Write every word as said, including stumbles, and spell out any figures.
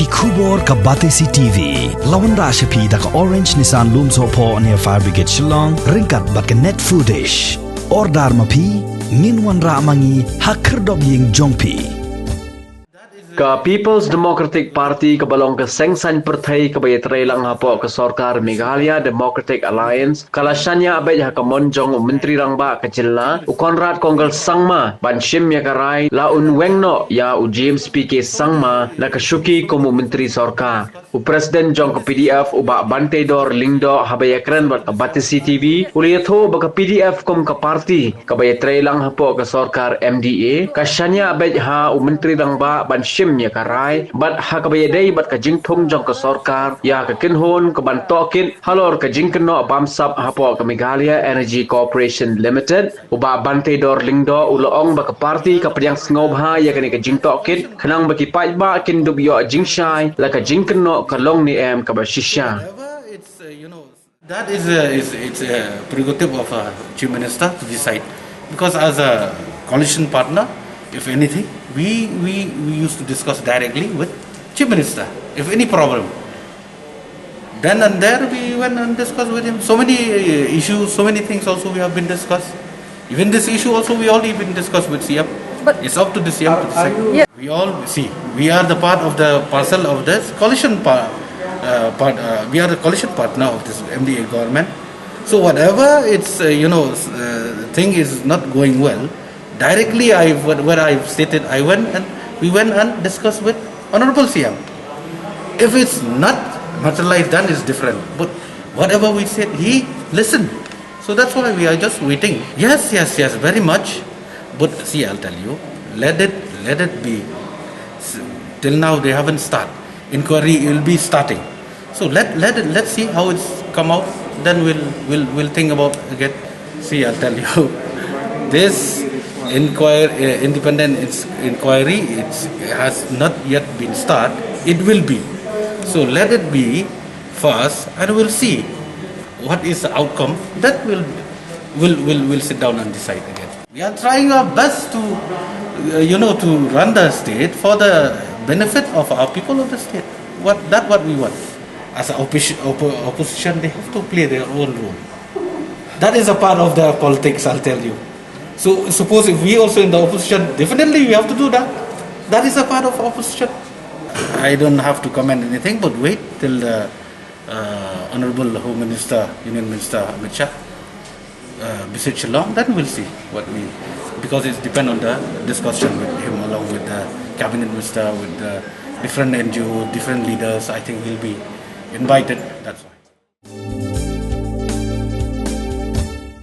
Khubor ka Batesi T V. La wanrah sha phi da ka Orange Nissan Lumsohphoh near Fire Brigade Shillong, ryngkat bad ka Net Foodish. Order ma phi, ngin wanrah ma ngi ha khyrdop ïing jong phi. Ka People's Democratic Party kaba long ka seng saiñ pyrthei kaba ïatrei lang hapoh ka sorkar Meghalaya Democratic Alliance ka la shaniah beit ha ka mon jong u Myntri Rangbah ka jylla u Conrad Kongkal Sangma ban shim ïa ka rai la un weng noh ïa u James P K Sangma na ka shuki kum u Myntri Sorkar. U President jong ka P D F u Bah Banteidor Lyngdoh haba ïakren bad ka Batesi T V u la ïathuh ba ka P D F kum ka party kaba ïatrei lang hapoh ka sorkar M D A ka shaniah beit ha u Myntri Rangbah ban shim ïa ka rai bad ha kaba ïadei bad ka jingthung jong ka sorkar ïa ka kynhun ka ban tohkit halor ka jingkynnoh bamsap hapoh ka Meghalaya Energy Corporation Limited. U Bah Banteidor Lyngdoh u la ong ba ka party ka pdiang sngewbha ïa kane ka jingtohkit khnang ba ki paidbah kin dup ïoh jingshai la ka jingkynnoh ka long ne em kaba shisha. Whatever, it's, uh, you know, that is a, is, it's a prerogative of a chief minister to decide. Because as a coalition partner, if anything, we, we, we used to discuss directly with chief minister, if any problem. Then and there we went and discussed with him. So many uh, issues, so many things also we have been discussed. Even this issue also we already been discussed with C M. But it's up to the C M to decide. Yeah. We all see, we are the part of the parcel of this coalition par-, uh, part, uh, we are the coalition partner of this M D A government. So whatever it's, uh, you know, s- uh, thing is not going well, directly I, what, what I've stated, I went and we went and discussed with Honorable C M. If it's not materialized, then it's different. But whatever we said, he listened. So that's why we are just waiting. Yes, yes, yes, very much. But see, I'll tell you, let it, let it be. S- Till now, they haven't started. Inquiry will be starting. So let, let it, let's see how it's come out. Then we'll, we'll, we'll think about again. See, I'll tell you, this inquire, uh, independent ins- inquiry, it's, it has not yet been started. It will be. So let it be first, and we'll see what is the outcome. That will, will, will, will sit down and decide again. We are trying our best to, uh, you know, to run the state for the benefit of our people of the state. What, that what we want. As a opposition, oppo- opposition, they have to play their own role. That is a part of the politics, I'll tell you. So suppose if we also in the opposition, definitely we have to do that. That is a part of opposition. I don't have to comment anything, but wait till the uh, Honorable Home Minister, Union Minister Amit Shah, uh, visit Shillong, then we'll see what we, because it depends on the discussion with him along with the cabinet minister, with the different N G O, different leaders. I think he'll be invited. That's why.